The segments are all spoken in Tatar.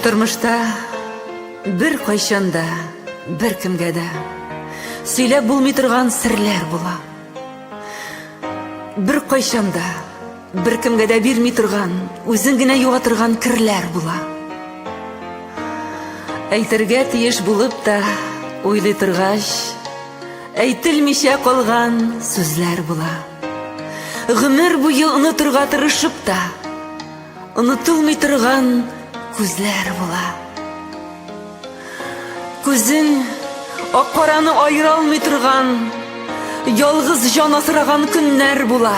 тормышта бер кайчан да, бер кемгә дә сөйләп булмый торган серләр була. Бер кайчан да, бер кемгә дә бирми торган, үзең генә юа торган керләр була. Әйтергә тиеш булып та, уйлый торгач, әйтелмичә калган сүзләр була. Гомер буе онытырга тырышып та, онытылмый торган күзләр була. Күзең ак-караны аера алмый торган, ялгыз җан асраган көннәр була.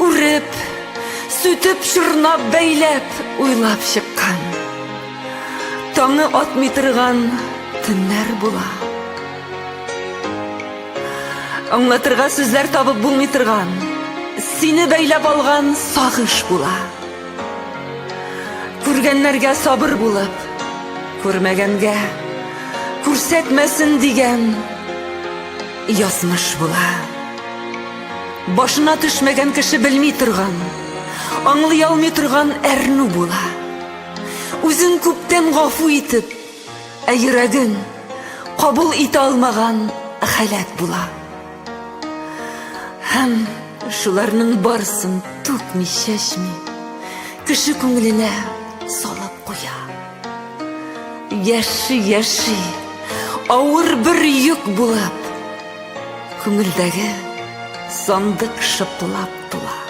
Үреп, сүтеп, чорнап, бәйләп, уйлап чыккан. Таңы атмый торган төннәр була. Аңлатырга сүзләр табып булмый торган, сине бәйләп алган сагыш була. Күргәннәргә сабыр булып, күрмәгәнгә күрсәтмәсен дигән язмыш була. Башына төшмәгән кеше белми торган, аңлый алмый торган әрнү була. Үзен күптән гафу итеп, ә йөрәген кабул итә алмаган халәт була. Һәм шуларның барысын түкми-чәчми кеше күңеленә салып куя. Яши-яши, авыр бер йөк булып, күңелдәге сандык шыплап тула.